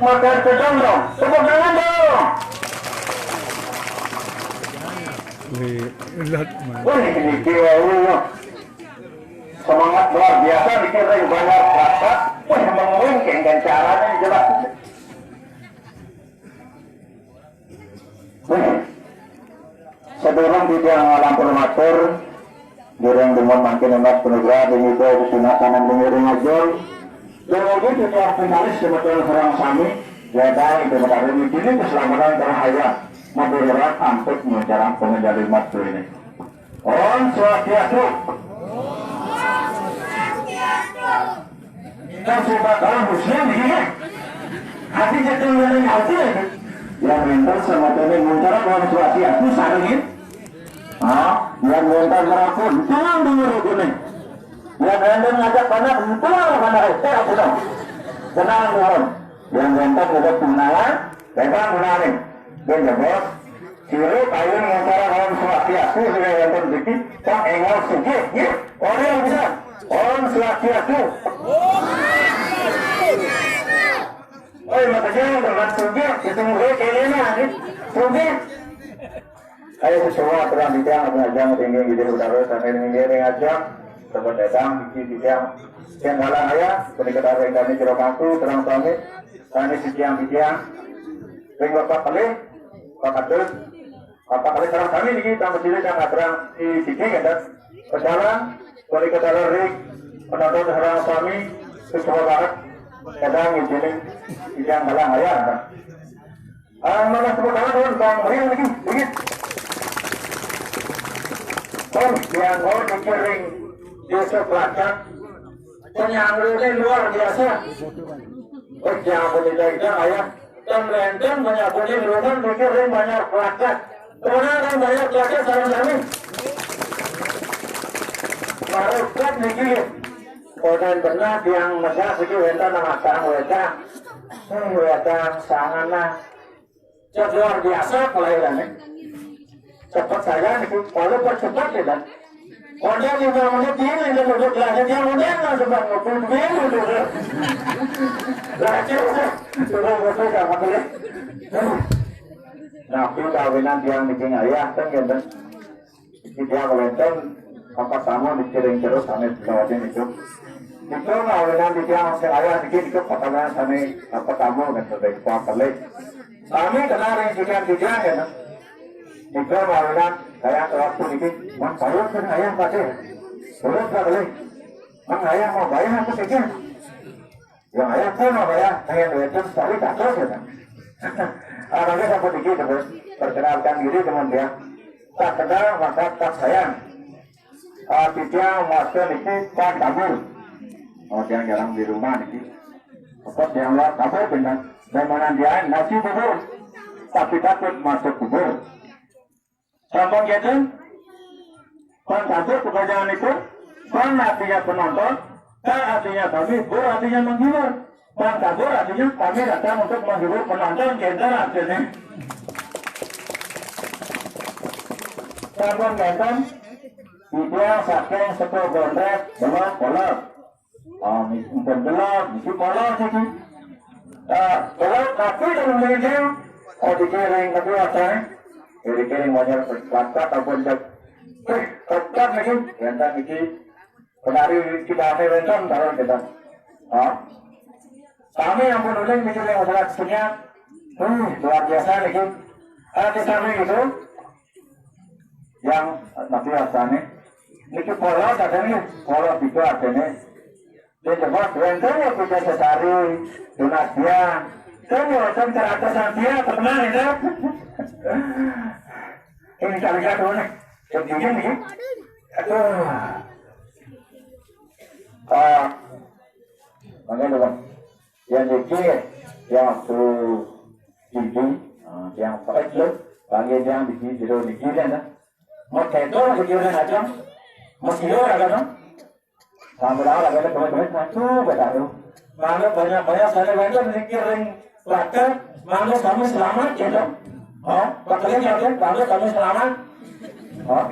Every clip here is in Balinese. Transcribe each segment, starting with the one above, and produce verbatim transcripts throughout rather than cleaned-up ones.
Oke, tepuk tangan dong. Tepuk tangan dong. Wih, lihat, Mas. Wih, ini kira semangat luar biasa, bikin ring banyak bakat. Wih, menguing kengken caranya jelas. Wih. Sadurung titiang ngalampur matur, dereng dumun mangkin nunas panugraha ring Ida Gusti Ratu ring ajeng. Dumugi titiang pinaris semeton sareng sami, wénten ing Betara ing dini keselamatan karahayuan, maduluran ampun nguncarang panganjali matur ini. Om Swastiastu. Kita sudah tahu muslim ini ya. Hati jatuh dari hati ya. Yang mental sama tadi muncul orang tua si aku saringin. Ah, yang mental meraku, jangan dengar itu nih. Yang random ngajak anak, jangan anak itu aku dong. Tenang dulu. Yang mental udah tunangan, pegang tunangan. Dia jebos. Sira kayun ngentara Om Swastiastu, sira wonten mriki, tak énggal sugih, nggih. Ora bisa. Om Swastiastu. Oi, makanya dengan sugih, ditunggu kene nah, nggih. Sugih. Ayo sesuai aturan di tiang, aturan jam tinggi gitu, udah terus sampai tinggi ring aja. Sebut datang, biji di tiang. Yang dalam ayah, sedikit ada yang kami kira kaku, terang kami. Kami di tiang, di tiang. Ring bapak pelih, bapak terus. Apa kali sareng sami niki tambah cilik kang ngaturang sisiki ngeten. Pejalan, kali kedaler ring penonton sareng sami, siswa banget. Kadang izinin, izin kalah ayah. Ah, mana tepuk tangan dulu, Bang Rian niki, dikit. Oh, yang mau dikiring Yusuf Lacak. Penyambutnya luar biasa. Oh, jangan boleh dari ayah. Kan renteng banyak bunyi, rumah mikir ring banyak pelakat. Rumah ring banyak pelakat, sareng sami. Baru kuat niki. Kodan benar tiang megah siki wénten nang atang wédang. Eh, wédang sangana. Cek luar biasa kelahirannya. Cepat saya niki, kalau percepat ya, Dan. Kodan lima menit ini, dan udah belajar yang udah nggak sempat ngumpul begini, udah. Belajar, udah. Sudah, udah, udah, udah. Nah, aku kawinan tiang niki ayah, kan, kan, kan. Iki tiang wénten, papat tamu dikiring terus, sané belajar itu. Itu kawinan di tiang sing ayah niki, itu pertanyaan sané, papat tamu, kan, sampai kuat kali. Sami kenal ring tiang-tiang, kan. Itu kawinan, saya ke waktu niki, Mang, saya kan ayah, Pak, ya. Terus, Pak, kali. Mang, ayah mau bayar apa saja? Yang ayah pun apa ya? Kayak duit itu sekali tak tahu ya. Anaknya sampai dikit terus. Perkenalkan diri teman dia. Tak kenal maka tak sayang. Ah, titiang maksud niki Pak Kabur. Oh, tiang jarang di rumah niki. Apa tiang luar kabur benar. Dan mana dia nasi bubur. Tapi takut masuk kubur. Gampang gitu. Pang kabur pekerjaan itu, pang artinya penonton, ka artinya kami, bur artinya menghibur. Pang kabur artinya kami datang untuk menghibur penonton, gitu artinya. Sampun ngeten, dia saking sepuh gondrek, belok, belok. Ah, mungkin belok, mungkin kolor gitu. Ah, belok, tapi kalau mungkin, oh, dikiring kedua, saya. Dikiring wajar, bakat, apa, cek. Eh, bakat lagi, yang tak gitu. Penari kita ada wénten, kalau kita. Ah. Kami yang pun udah mikir yang masalah punya, uh, luar biasa lagi. Ah, di samping itu, yang nanti rasanya, niki pola katanya, pola itu artinya. Dia coba, wénten ya kita setari, tunas dia. Kan ya, kan teratas dia, tenang ya. Ini kali kan, mana? Yang tinggi nih. Aduh. Ah, makanya, Bang. Yang dikit, yang waktu tinggi, ah, yang pakai dulu, panggil yang di sini, dulu di kiri, ada. Mau teto, di kiri, ada. Mau kiri, ada, kan? Sampai dah, ada, ada, ada, ada, satu, ada, ada. Malu banyak-banyak, saya banyak mikir ring rakyat, malu kami selamat, gitu. Oh, pakai yang, malu kami selamat. Oh,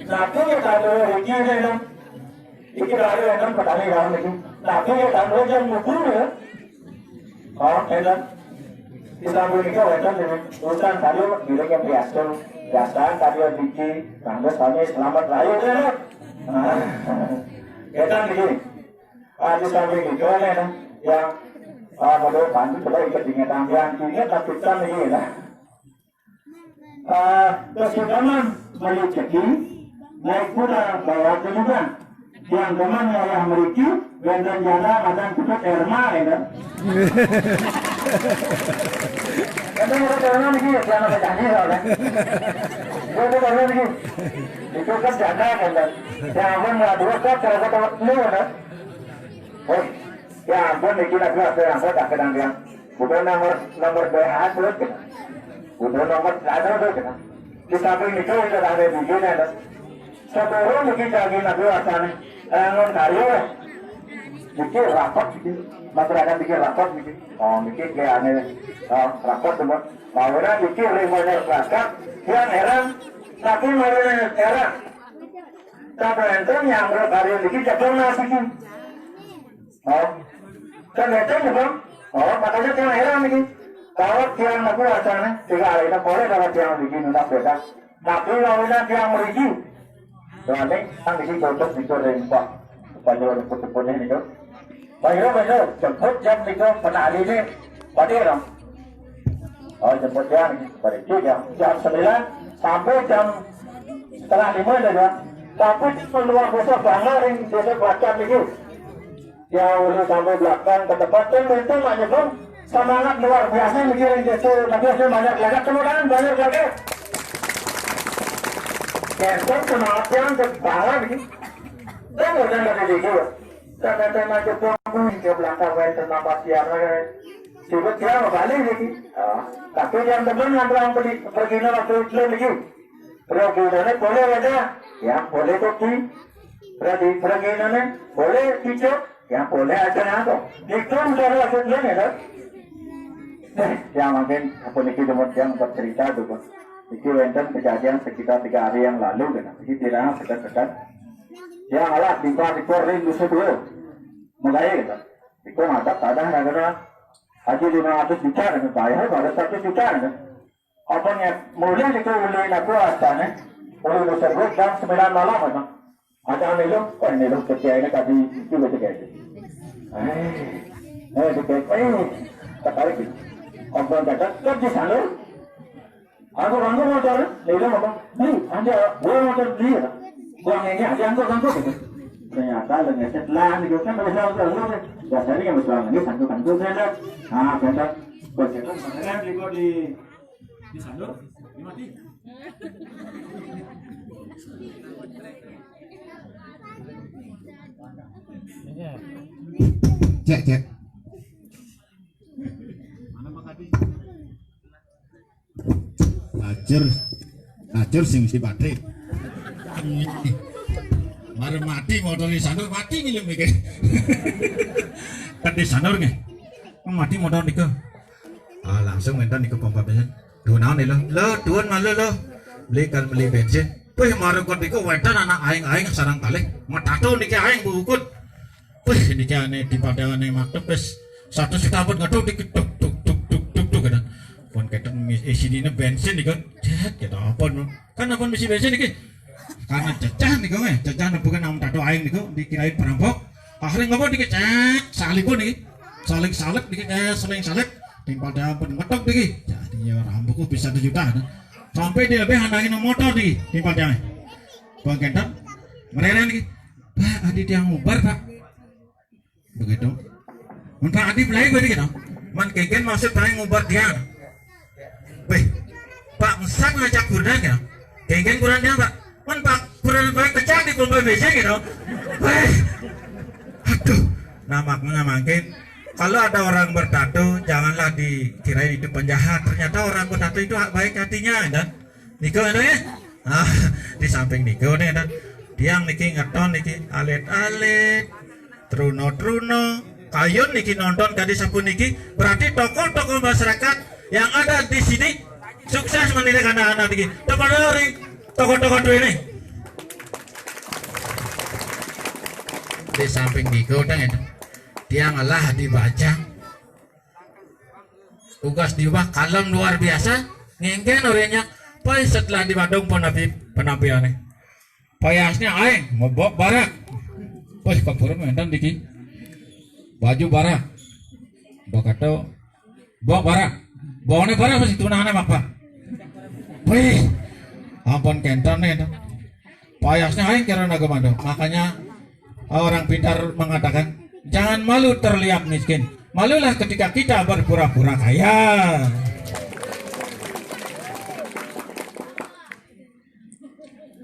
satu, ya, satu, di kiri, ada. Iki lari wonten petani dalam iki. Tapi ya tanpa yang mubur ya. Oh, enak. Di samping itu, wénten urusan tadi, bilang yang biasa, biasa tadi rezeki, tangga sami selamat rahayu, ya, Dok? Nah, wénten ini. Ah, di samping itu, nih, nah, yang, ah, modal bantu coba ikut dengan tampilan ini, tapi kan ini, nah. Ah, kesudahan rezeki, naik kuda bawa tujuan. Yang teman wayah mriki, wénten janda madan Putut Erma, ya, kan? Kan ada orang niki, ya, jangan sampai janji, soalnya. Dia ada orang niki. Itu kan janda, kan, kan? Ya ampun, nggak dua, kan, kalau kata lu, kan? Oh, ya ampun, niki lagi ada yang saya tak kenal dia. Bukan nomor, nomor B H terus, kan? Bukan nomor, ada terus, kan? Di samping itu, kita ada di sini, kan? Sadurung niki janji nabi wastané, eh, ngun karya. Niki rapot niki. Masyarakat niki rapot niki. Oh, niki kayaknya, oh, rapot teman. Mawon niki ring Banjar Kelakar, yang heran, tapi mawon heran. Tapi enten yang karya niki jebol nasi niki. Oh. Kan enten ya, Bang? Oh, makanya yang heran niki. Kalau tiang nabi wastané, tiga hari ini boleh kalau tiang niki nunas beda. Tapi lawinan tiang mriki. Soalnya kan di situ cocok di sore, Pak. Banyak orang putih-putih itu. Banyak, banyak. Jemput jam tiga, pernah hari ini. Berarti orang. Oh, jemput jam. Berarti jam, jam sembilan sampai jam setengah lima aja, ya. Tapi itu luar biasa banget yang dia buatkan itu. Ya, udah sampai belakang ke tempat, dan itu banyak, Bang. Semangat luar biasa mikirin gitu. Tapi saya banyak lagi, tepuk tangan banyak lagi. Besok semangat yang ke bawah nih. Dan udah nggak ada dikit. Karena saya maju pun ke belakang, saya terima kasih ya. Coba dia mau balik lagi. Ah, tapi yang teman yang bilang pergi, pergi waktu itu lagi. Pergi boleh ada. Ya, boleh kopi. Berarti pergi boleh hijau. Ya, boleh aja nangko. Itu udah ada hasilnya, ya, kan? Eh, ya, mungkin apa niki cuma yang bercerita tuh, Bang. Niki wénten kejadian sekitar tiga hari yang lalu, gitu. Jadi, tidak sekat-sekat. Ya, malah tiba-tiba ring di situ. Mulai, gitu. Itu mata pada harga haji lima ratus juta, gitu. Bayar pada satu juta, gitu. Apa nih? Mulai itu uli nabi wastané. Uli tersebut jam sembilan malam, gitu. Ada melu, oh, melu kecil ini tadi juga juga itu. Eh, eh, juga, eh, tertarik. Kompon datang, kan di sana. Aku, aku motor, dia bilang apa? Beli, ada, gua motor beli ya. Gua ngene aja, angkut, angkut, gitu. Ternyata lagi setelah nih, kan, ada satu, satu, biasanya yang besar lagi, satu, satu, satu. Ah, bentar. Gua kira, mana di gua di, di sana, di mati. Cek, cek. Lajur, lajur sing mesti mati. Mari mati motor di sana, mati ngiling mikir. Kan di sana nggih. Mati motor niku. Ah, langsung minta niku pompa bensin. Duwun naon lho? Lho, duwun malu lho. Beli kan beli bensin. Wih, mari kok niku wénten anak aing-aing sareng kalih. Matato niki aing bukut. Wih, niki ané di padangane maktub wis satu juta pun ngetuk, dikit tuk tuk tuk tuk tuk tuk, gitu. Pun ketok isinine bensin niku. Cet, gitu apa no? Kan ampun misi bensin niki. Karena cecah niku, eh, cecah nepukan nama tato aing niku dikirain perampok. Akhirnya ngopo niki, cek, salipun niki. Saling salip niki, eh, saling salip. Timpal dia pun ngetok niki. Jadi ya rampok kok bisa satu juta, nah. Sampai dia lebih handangin motor niki, timpal dia. Bang Kentan, mereren niki. Pak, adi tiang ubar, Pak. Begitu. Mun Pak Adi mulai berarti gitu. Man kengken maksud paling ngubar dia. Weh, Pak Mesan ngajak kurdan ya. Kengken kurdan dia, Pak. Man Pak kurdan paling kecak di pompa bensin gitu. Weh. Aduh, nah makanya mungkin kalau ada orang bertato, janganlah dikirain itu penjahat. Ternyata orang bertato itu baik hatinya, dan niku, anu ya. Ah, di samping niku nih, dan tiang niki ngeton niki alit-alit, truno-truno, kayun niki nonton kadi sapuniki, berarti tokoh-tokoh masyarakat yang ada di sini sukses mendidik anak-anak niki. Tepuk tangan ring tokoh-tokoh duwene. Di samping niku, dan tiang lah dibaca. Tugas di rumah kalem luar biasa. Ngéngkén orangnya. Pas setelah di Bandung penapi penampilannya. Payasnya aing mebok barak. Wih, kampurna éntan diki. Baju barak. Bakato bok barak. Bokna barak masih tunangannya apa? Wih, ampun kénten nih. Payasnya aing kira naga madu. Makanya orang pintar mengatakan, jangan malu terlihat miskin. Malulah ketika kita berpura-pura kaya.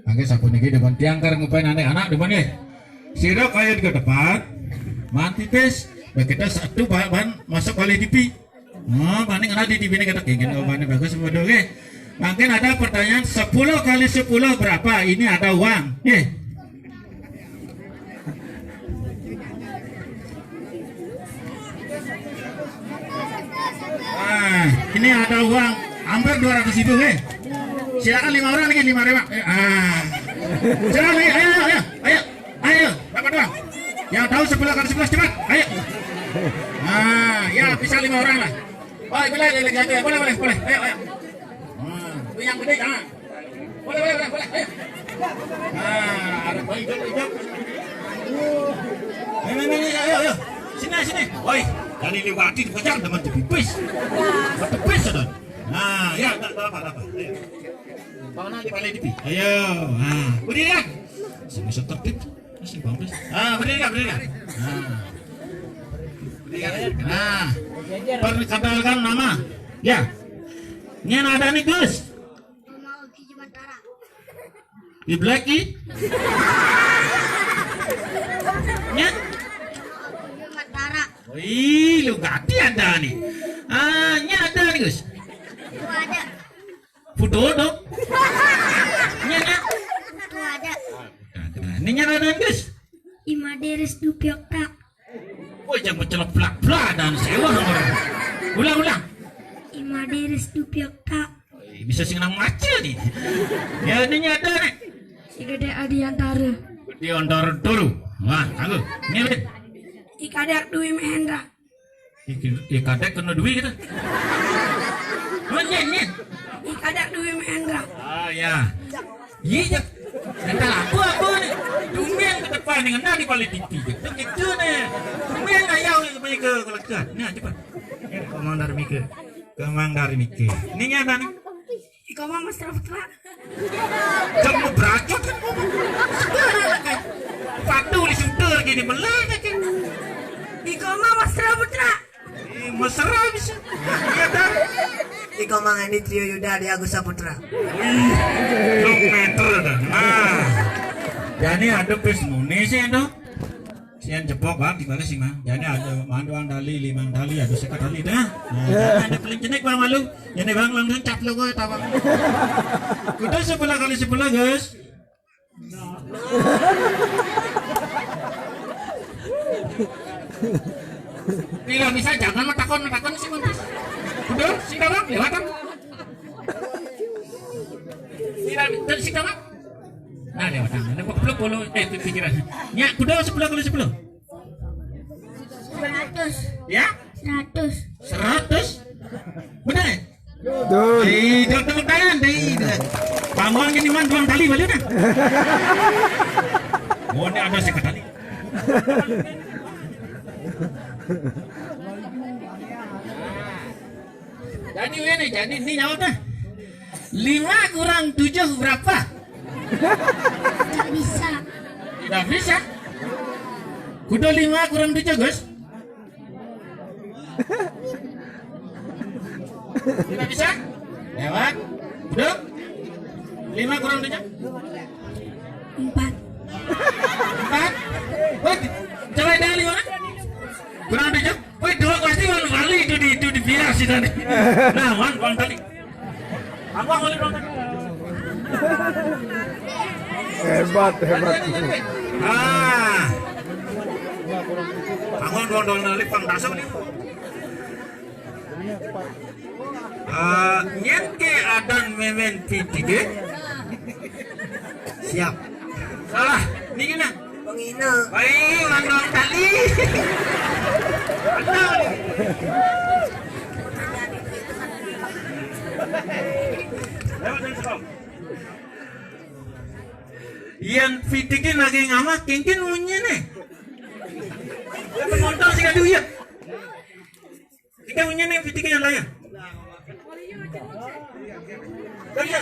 Oke, sapuniki depan tiang keur ngupain anak-anak depan ya. Sira kaya ke depan, manti tes, begitu satu bahan masuk oleh T V. Oh, paling ada di T V ini kita gini, oh, paling bagus, waduh, oke. Mungkin ada pertanyaan sepuluh kali sepuluh berapa? Ini ada uang. Nih. Ah, ini ada uang hampir dua ratus ribu, eh. Silakan lima orang lagi, lima ribu. Eh, ah. Silakan lagi, ayo, ayo, ayo, ayo, dapat uang. Yang tahu sepuluh kali sebelas cepat, ayo. Ah, ya bisa lima orang lah. Boleh, boleh, boleh, boleh, boleh, boleh. Ayo, ayo. Ah, itu yang gede, ah. Boleh, boleh, boleh, boleh. Ayo. Nah, ada bayi hijau, hijau. Ayo, ayo, ayo, ayo, ayo. Sini, sini. Woi, dari liwati dikejar teman pipis. Pipis sudah. Nah, ya, tak, tak apa, tak apa. Ayo. Mana di balik T V? Ayo. Nah, berdiri kan? Sini tertib. Masih bagus. Ah, berdiri kan, berdiri kan? Nah. Berdiri kan? Nah. Perkenalkan nama. Ya. Ini ada nih, Gus. Mama Oki Jumatara. Di Black i? Nya? Mama Oki Jumatara. Wih, lu ganti ada nih. Ah, nya ada nih, Gus. Itu ada. Foto dong. Nya, nya. Itu ada. Nah, ini nya ada, Gus. Imaderis Dupiokta. Woi, jangan mencelok plak-plak dan sewa orang. Ulang, ulang. Imaderis Dupiokta. Bisa sing nang maca nih. Ya, ini nyata nih. Igede Adiantara. Adiantara turu. Wah, aku. Ini, Brin. Ikadak Dwi Mahendra. Iki, ikadek kena duit gitu. Oh, nyen, nyen. Ikadak Dwi Mahendra. Ah, ya. Iya, ya. Entar aku, aku nih. Tumben ke depan nih, ngena di politik. Gitu, gitu nih. Tumben ayau yang pergi ke kelekat. Nah, cepat. Kemang dari Mika. Kemang dari Mika. Ini nyata nih. Iko mah Mas Putra. Kamu beracun kan? Patu di suder gini belah kan? Iko mah Mas Putra. Eh, mesra bisa. Iya kan? Iko mah ini Trio Yuda di Agus Saputra. Wih, blok meter dah. Nah. Jadi ada pes muni sih itu. Sian jebok, Bang, dibales sih, Mang. Jadi ada manduang tali, limang tali, ada seket tali dah. Nah, ada paling jenek, Bang, malu. Ini, Bang, langsung cap lo gue, tabang. Udah sebelah kali sebelah, guys. Tidak bisa, jangan metakon, metakon sih, Bang. Udah, sih, Bang, lewatan. Tidak, tidak, sih, Bang. Nah, lewatan. Ada puluh, puluh, eh, pikiran. Ya, udah sebelah kali sebelah. Seratus. Ya? Seratus. Seratus? Benar ya? Betul. Ih, tepuk tangan deh. Bangun gini man doang tali balik dah. Oh, ini ada sekali. Jadi ini, jadi ini nyawa dah. Lima kurang tujuh berapa? Tidak bisa. Tidak bisa. Kudu lima kurang tujuh, Gus. Tidak bisa? Lewat. Kudu? Lima kurang tujuh? Empat. Empat? Wait, coba dari mana? Kurang tujuh? Wih, dua pasti malu-malu itu di, itu di bias itu tadi. Nah, Wan, Wan tadi. Apa boleh Wan tadi? Hebat, hebat. Ah. Aku dua dolar lagi pang dasar nih. Ah, nyet ke adan memen pitik eh? Siap. Salah. Ini gimana? Penghina. Baik, mandor tali. Mandor. Yén pitikké nagih ngamak, kéngkén unyinné. Penonton sing adu ya. Kéngkén unyinné pitikké yang lain. Kerja.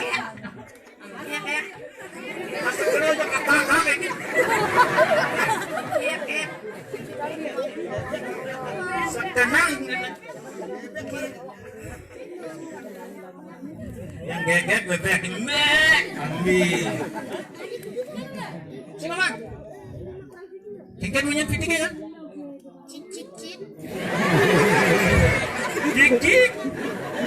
Tenang. Yang geget bébék, mbék. Ambil. Sini, Mak. Kéngkén bunyi pitiknya kan? Cicit. Cicit.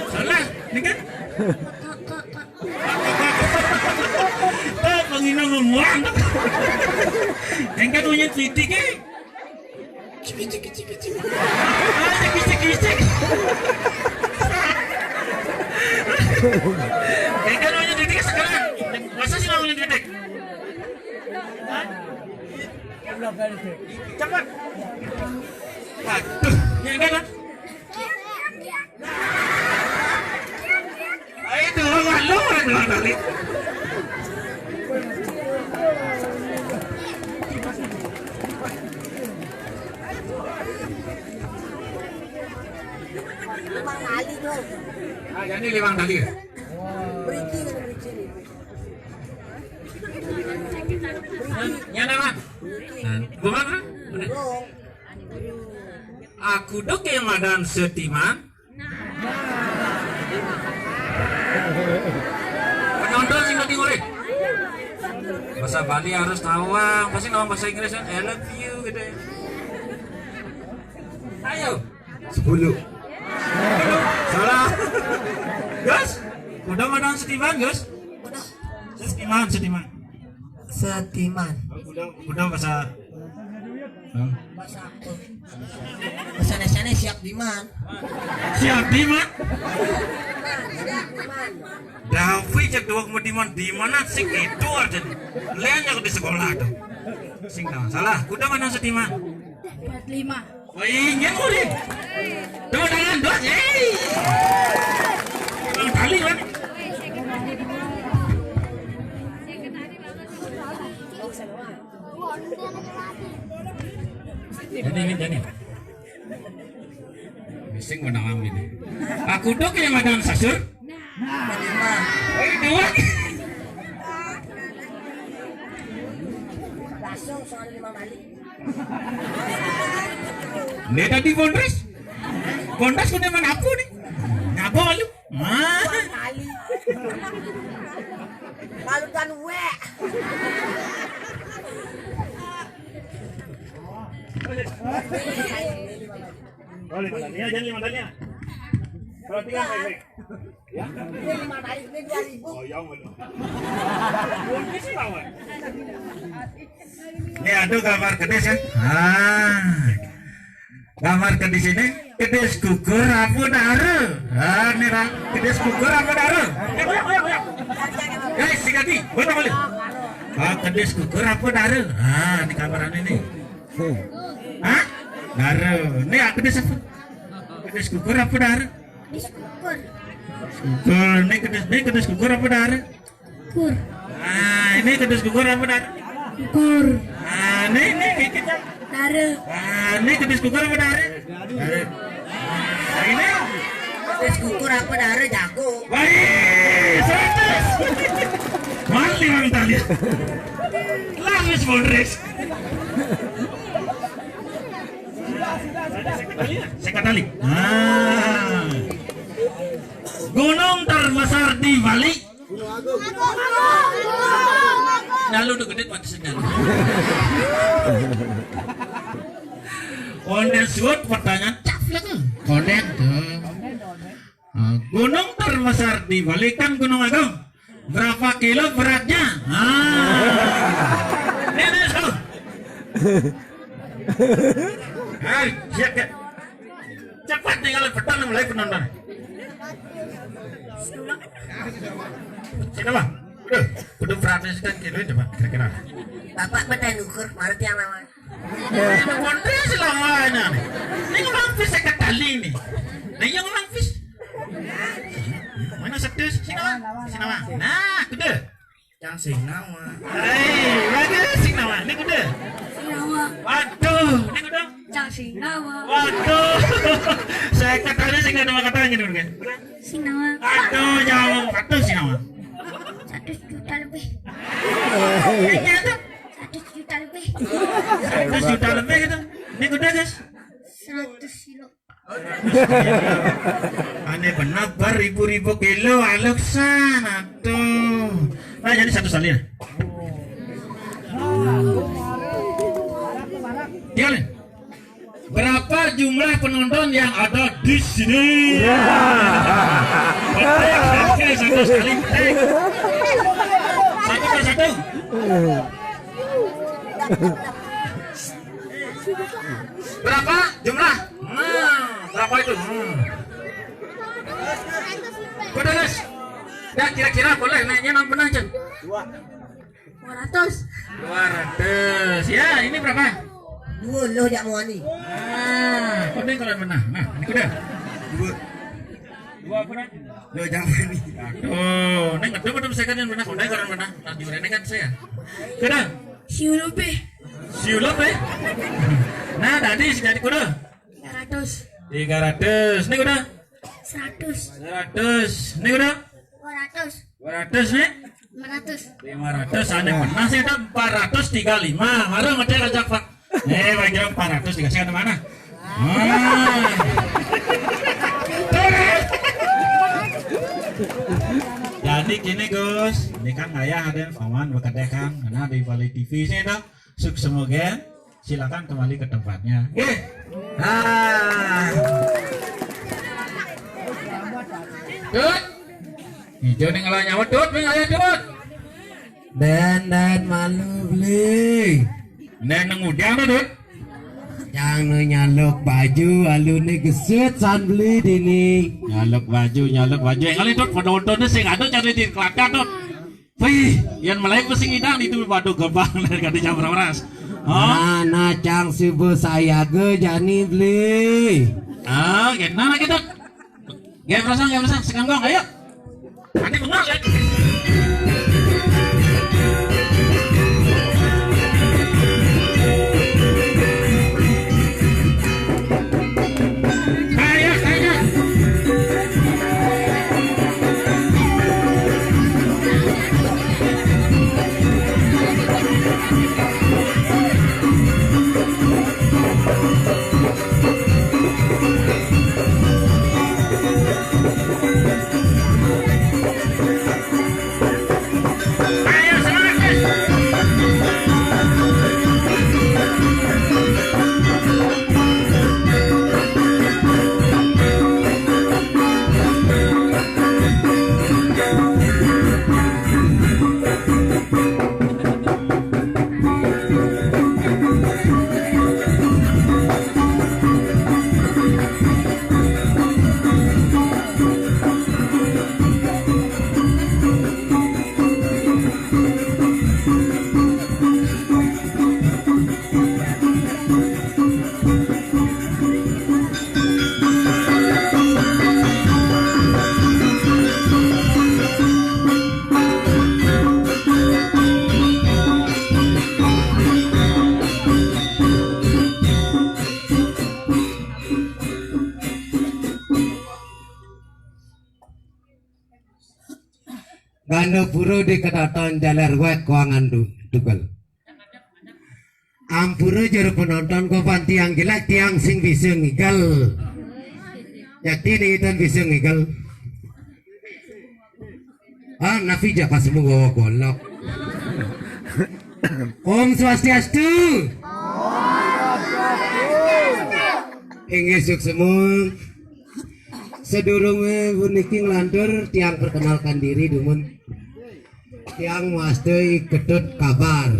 Salah, ini kan? Kok, kok, kok. Kok, kok, kok. Kok, pengen ngomong. Kéngkén bunyi pitiknya. Cik, cik, cik, cik. Ah, cik, cik, cik. Kéngkén bunyi pitik sekarang. Masa sih namanya pitik? Cepat. Aduh, ya enggak lah. Ayo tuh, lu, lu, lu, lu, lu. Limang kali dong. Ah, jadi limang kali ya? Berhenti, berhenti. Yang, yang mana? Nah, gimana? Udah. Aku dok yang madan setiman. Penonton sing penting urip. Bahasa Bali harus tahu, Bang. Pasti ngomong bahasa Inggris kan, "I love you," gitu ya. Ayo. Sepuluh. Salah. Gus, udah madan setiman, Gus? Udah. Setiman, setiman. Setiman. Udah, udah bahasa. Hah? Bahasa apa? Bahasa Indonesia nih siap diman. Siap diman. Siap diman. Davi cek dua mau diman, diman sih gitu aja. Lihat aku di sekolah tuh. Sing tahu. Salah, udah madan setiman. Empat lima. Wah, ingin udah. Tepuk tangan, dua. Yeay. Emang kali, kan? Jadi, ini, jadi. Bising menang ini. Aku dok yang madan sasur. Nah. Oh, ini dua. Langsung soal lima balik. Ini tadi Bondres. Bondres udah mana aku nih? Ngapa lu? Hah? Dua kali. Malu kan we. Oh, lima tali. Ya, jangan lima tali, ya. Perhatikan baik-baik. Ya. Ini lima kali, ini dua ribu. Oh, ya, Allah. Kunci sih, lawan. Ini ada gambar kedis ya. Ah. Gambar kedis ini, kedis gugur apa dara? Ah, ini lah, kedis gugur apa dara? Eh, si Gadi, betul balik. Ah, kedis gugur apa dara? Ah, ini gambaran ini. Hah? Dara. Ini aku kedis apa? Kedis gugur apa dara? Gugur. Gugur. Ini kedis, ini kedis gugur apa dara? Gugur. Ah, ini kedis gugur apa dara? Gugur. Ah, ini, ini kita. Dara. Ah, ini kedis gugur apa dara? Dara. Ah, ini kedis gugur apa dara? Jago. Baik, seratus. Mali mang tali. Laris Bondres. Sekatali. Nah. Gunung terbesar di Bali. Nah, lu udah gede mati sendal. Konden suat pertanyaan caplek. Konden tuh. Nah, gunung terbesar di Bali kan Gunung Agung. Berapa kilo beratnya? Ah. Ini, ini, so. Hai, siap, ya. Cepat tinggal petang mulai penonton. Sini, Bang. Udah, udah beratnya sekian kilo itu, Bang, kira-kira. Bapak beten ukur, marut yang lama. Ini kontri selamanya nih. Ini ngomong pis saya ketali nih. Nah, iya ngomong pis. Mana sedih? Nah, kuda. Cang sing nawa. Hei, bagus sing nawa. Ini kuda. Sing nawa. Waduh, ini kuda. Cang sing nawa. Waduh. Saya katanya sing nawa katanya dulu kan. Sing nawa. Aduh, jauh. Waduh, sing nawa. Seratus juta lebih. Kayaknya tuh. Seratus juta lebih. Seratus juta lebih itu. Ini kuda, guys. Seratus kilo. Aneh benar, beribu-ribu kilo aluksan. Aduh. Nah, jadi satu kali ya. Tiga nih. Berapa jumlah penonton yang ada di sini? Ya. Oke, oke, satu kali. Oke. Satu per satu. Berapa jumlah? Hmm, berapa itu? Hmm. Kuda, guys. Ya, kira-kira boleh naiknya nang benang, Cen? Dua ratus. Dua ratus. Ya, ini berapa? Dua lo jak mau ni. Ah, kuda kalau menang. Nah, ini kuda. Dua. Dua apa? Lo jangan ni. Aduh, neng ada betul saya kan yang menang. Kuda kalau menang. Nah, jurene kan saya. Kuda. Siu lebih. Siu lebih. Nah, tadi si jadi kuda. Tiga ratus. Tiga ratus. Ini kuda. Seratus. Seratus. Ini kuda. Dua ratus. Dua ratus nih. Lima ratus. Lima ratus, aneh pernah sih itu empat ratus tiga lima. Baru ngecek aja, Pak. Eh, bagi empat ratus dikasih ke mana? Ah. Jadi gini, Gus, ini kan ayah ada paman bekerja kan, karena di Bali T V sih itu sukses mogen. Silakan kembali ke tempatnya. Oke. Nah. Tut. Hijau nih ngelah nyawa, Tut, nih ayah, Tut. Den, den malu beli. Den nang udah apa, Tut? Yang nu nyaluk baju, alune gesit san beli dini. Nyaluk baju, nyaluk baju. Yang kali, Tut, penontonnya sing ada cari di kelakar, Tut. Wih, yang mulai pusing idang itu, waduh, gebang dari kata jam beras. Hah? Nah, nah, cang subuh saya ge jani beli. Ah, gimana gitu? Gak merasa, gak merasa, sekanggong, ayo. Nanti bengong ya. Ayo, ayo. Ganda pura di kedaton jaler wek kuangan du-, dugal. Ampura jero penonton, kopan tiang gilak, tiang sing bisa ngigel. Yakti ni itan bisa ngigel. Ah, napi jaka semua gawa golok. Om Swastiastu. Inggih suksma. Sedurunge puniki nglantur, tiang perkenalkan diri dumun. Tiang mawasta I Ketut Kabar.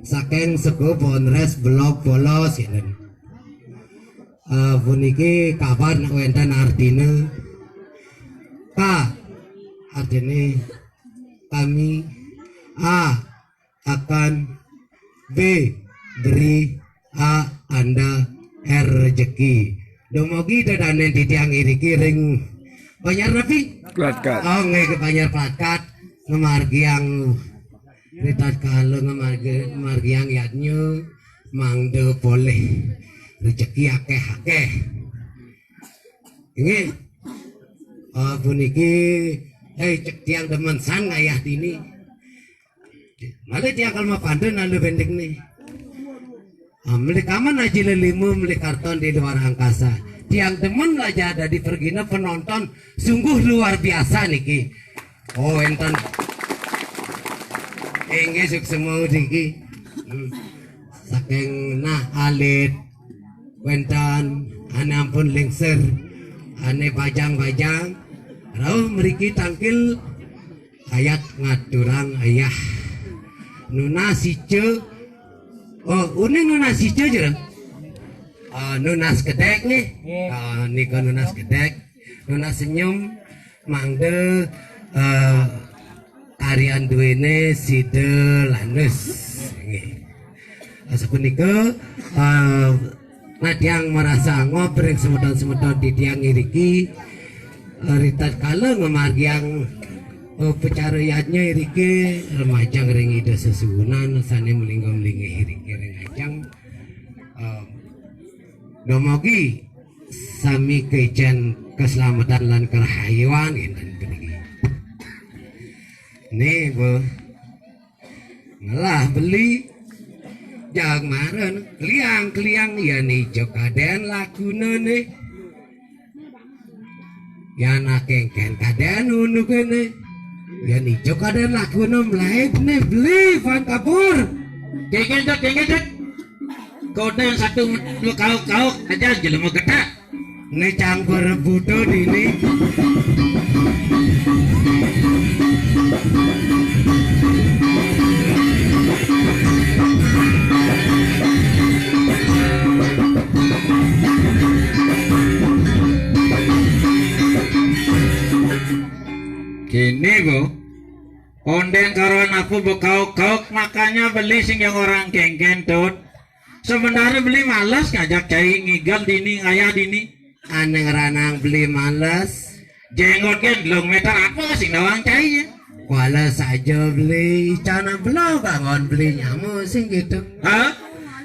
Saking Sego Bonres Belog Bolos, ya, Len. Eh, puniki kabar nek wenten artine. Ka, artine kami. A, akan. B, beri. A, Anda. R, rezeki. Dumugi dedanen titiang iriki ring Banjar napi? Klatkad. Oh, nggih, ke Banjar Klatkad, ngamargiang ritatkala ngamargi-, ngamargiang yadnya mangda polih rejeki akeh-akeh. Inggih. Ah, puniki, eh, cek tiang demen san ngayah dini. Malih tiang kalau mapantun lalu pendek nih. Ah, malih kaman aji lelima, malih karton di luar angkasa. Tiang demen aja dadi pergina penonton sungguh luar biasa niki. Oh, enten. Inggih, suksema niki. Hmm. Saking nah alit wenten ane ampun lingsir, ane bajang-bajang, rauh mriki tangkil ayat ngaturang ayah. Nunas ica, oh, uning nunas ica jero. Ah, nunas kedek nih. Nggih. Ah, nika nunas kedek, nunas senyum, mangda, eh, karyan duene sida lanus. Nggih. Sapunika, eh, natiang marasa angob ring semeton-semeton titiang iriki, eh, ritatkala ngamargiang, eh, upacara yadnya iriki, remajang ring Ida Sesuunan sane malingga-malinggih iriki ring ajeng, eh, dumogi sami kaican kaslametan lan karahayuan inten puniki. Nih, Bu. Ngelah beli. Jag maren, kliang-kliang, yan ijo kaden lakune nih. Yan akengken kaden unu kene. Yan ijo kaden lakune mlaib nih beli fan kabur. Kengken tuh, kengken tuh. Kode yang satu kauk-kauk aja jelema getak. Nih campur buto dini. Kene, Bu. Onden karuan aku bekauk-kauk, makanya beli sing yang orang kengken, Tut. Sebenarnya beli males ngajak cai ngigel dini, ngayah dini. Ane ngranang beli males. Jenggot kan belum meter apa sing nawang cai ya? Kuala saja beli, icana belum bangun beli nyamu sing gitu. Hah?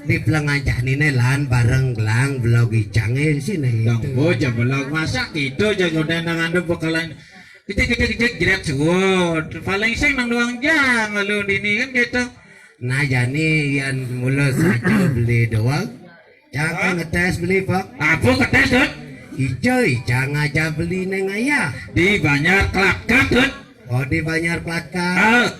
Di pelengan janine lan bareng gelang belog icange sini Dong itu. Boja belog masa gitu jenggot nang anda bekalan. Kita, kita, kita jerat suwut. Paling sing nang doang jam lalu dini kan gitu. Nah, jani yan mula saja beli doang. Jangan ngetes beli, Pak. Apa ngetes, Dut? Ijo, ijang aja beli neng ayah. Di Banjar Klatkad, Dut. Oh, di Banjar Klatkad. Ah.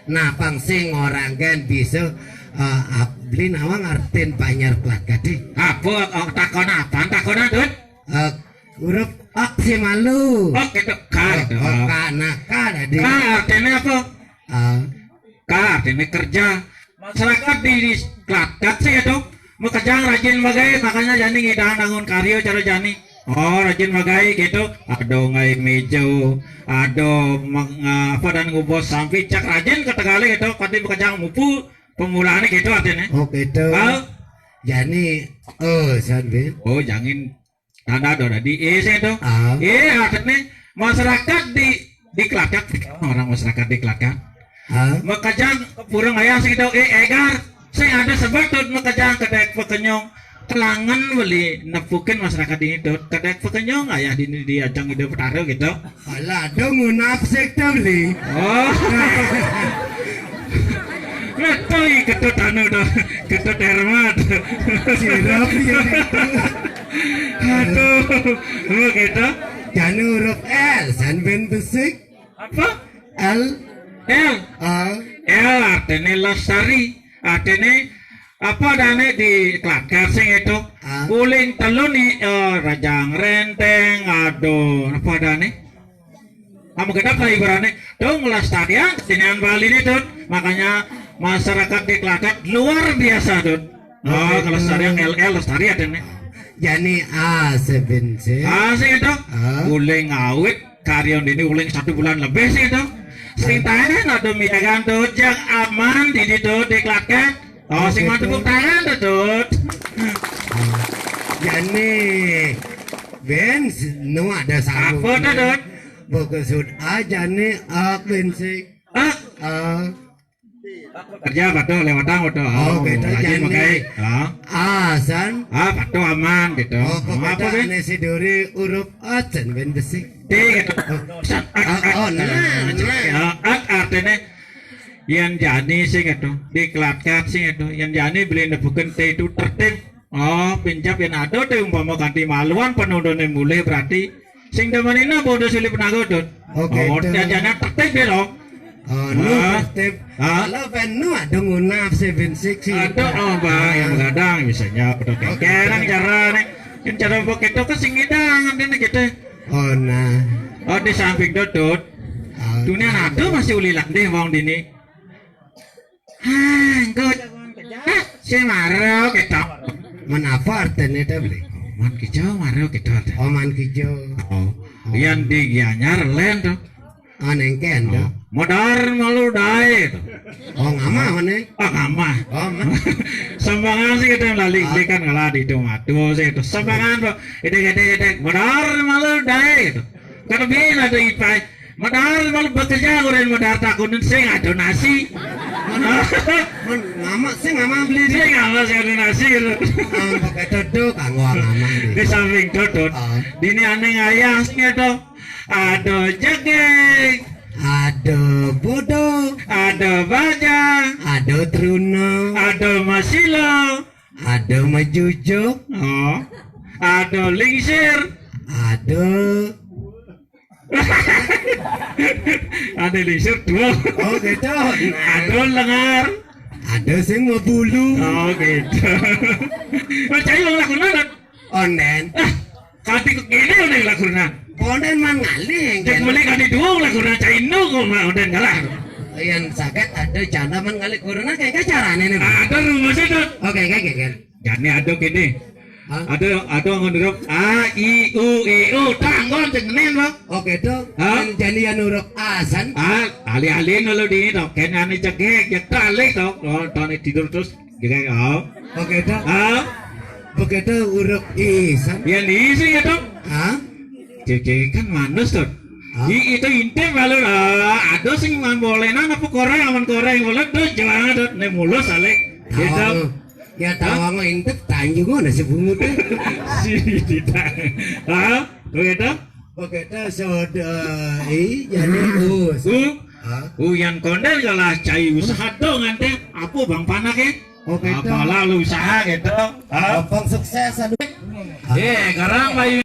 Nah, pang sing orang kan bisa, eh, ap-, beli nawang artin Banjar Klatkad deh. Apa, oh, takon apa? Takon, Dut? Eh, huruf ok si malu. Ok itu K. Oh, itu. Oh, K, nah, K tadi. K artinya apa? Ah. K artinya kerja. Masyarakat di, di Klatkad sih itu. Makejang rajin bagai, makanya jani ngidang nangun karya cara jani. Oh, rajin bagai gitu. Ada ngai meja, ada meng-, apa dan ngubos sampi, cak rajin ke Tegalle gitu. Pati makejang mupu pemulaannya gitu artinya. Oh, gitu. Ah. Jani, oh, sampi. Oh, jangan Tanda do dadi eh sing to. Ah. Eh, artine masyarakat di, di Klatkad, orang masyarakat di Klatkad. Ah. Makejang ke pura ngayah sing to, eh, egar. Sing ada sebab to makejang kedek pekenyong. Kelangan beli nepukin masyarakat ini to. Kedek pekenyong ayah di, di ajang Ida Betara gitu. Alah, dong munafik to beli. Oh. Betul, Ketut anu to. Ketut Hermat. Sirap ya. Aduh, begitu. Jani huruf L, san ben besik. Apa? L. L. Ah. L artinya lestari. Artinya apa dane di Klatkad sing itu? Ah. Uling telu ni, eh, Rajang Renteng, aduh, apa dane? Kamu kedap lah ibaratnya. Tuh ngelestarian kesenian Bali ini, Tut. Makanya masyarakat di Klatkad luar biasa, Tut. Oh, oke, ngelestarian L L lestarian ini. Jani A sebensin. Ah, sih itu. Ah. Uling awit karya ini uling satu bulan lebih sih itu. Sing tahan ada miagan tuh jak aman di di tuh di Klatkad. Oh, sing oke, mau tepuk tangan tuh, Tut. Jani Bén, nu ada sangu. Apa to, Dut? Bokesud aja nih, ak bensi. Ah, ah. Kerja apa to? Lewat apa to? Oh, gitu, aja jani. Pakai. Ah. Asan. Ah, apa to aman gitu. Oh, apa pokoknya bén? Ane si Duri urup asan bén besi. Di gitu. Oh, oh, oh, nah, nah. Ya, ak artinya yang jani sih gitu. Dikelatkat sih gitu. Yang jani beli nebukin teh itu tertib. Oh, pincap yang ada teh umpama ganti maluan penontonnya mulai berarti sing demenina bodo silih penago, Dut. Oke, oh, Dut. Jajana tertib ya, loh. Oh, nu ah. Tertib. Ah. Kalau bén nu ada ngunap sih bén seksi. Ada, oh, Bang, yang begadang misalnya, udah. Oke. Kerang cara nih. Yang cara begitu ke sing ngidang, nanti gitu. Oh, nah. Oh, di samping Dut, Dut. Ah. Dunia nado masih ulilang deh, wong dini. Ah, engko. Ah, si maro ketok. Men apa artinya to, Bli? Man kijau maro ketok. Oh, man kijau. Oh. Yang di Gianyar len to. Ah, nengken to. Oh. Modar malu dae to. Oh, ngamah mana? Ah, ngamah. Oh, man. Sembangan sih kita lali ah. Kan ngalah di itu matu sih itu. Sembangan to. Edek, edek, edek. Modar malu dae to. Kan bila ada ipai. Modar malu bekerja orang modar takunin sing ada nasi. Men, men, ngamak sing ngamak beli di. Sing ngamak sing ada nasi gitu. Ah, pakai dodok, kanggo ngamak di. Di samping dodok. Ah. Dini aneh ayah sing itu. Ada jegeg. Ada bodoh. Ada baja. Ada teruna. Ada masila. Ada majujuk. Oh. Ada lingsir. Ada ada lingsir dua. Oh, gitu. Ada lengar. Ada sing mau bulu. Oh, gitu. Percaya wong lakuna, Dut? Onden. Ah, kati kok kene onden lakuna. Onden man ngalih. Cek mulai kati dua lakuna caino kok mah onden ngalah. Yang sakit ada janda man ngalih corona kayak carane nih. Ada rumusnya, Dut. Oke, oke, oke. Jani ada kene. Hah? Ada ada ngon huruf A I U I U tanggon cek ngenen, Bang. Oke, to. Hah? Yang jani yang huruf A san. Ah, alih-alih nolo di ini to. Kene ane cegek ya kali to. Oh, tani tidur terus. Jegek, oh. Oke, to. Ah. Begitu huruf I san. Yang diisi ya to. Hah? Cek kan manus to. Hah? I itu intip lalu ah, ada sing man bolenan apa koreng aman koreng boleh to jangan to ne mulus alih. Gitu. Oh. Ya tahu mau intip tanjung mana si bungut. Si tidak. Hah? Begitu? Begitu sudah i jadi us. U. Hah? U yang konden kalah cai usaha dong nanti apa bang panak ya? Oke, apalah lu usaha gitu. Hah? Abang sukses aduh. Eh, sekarang Bayu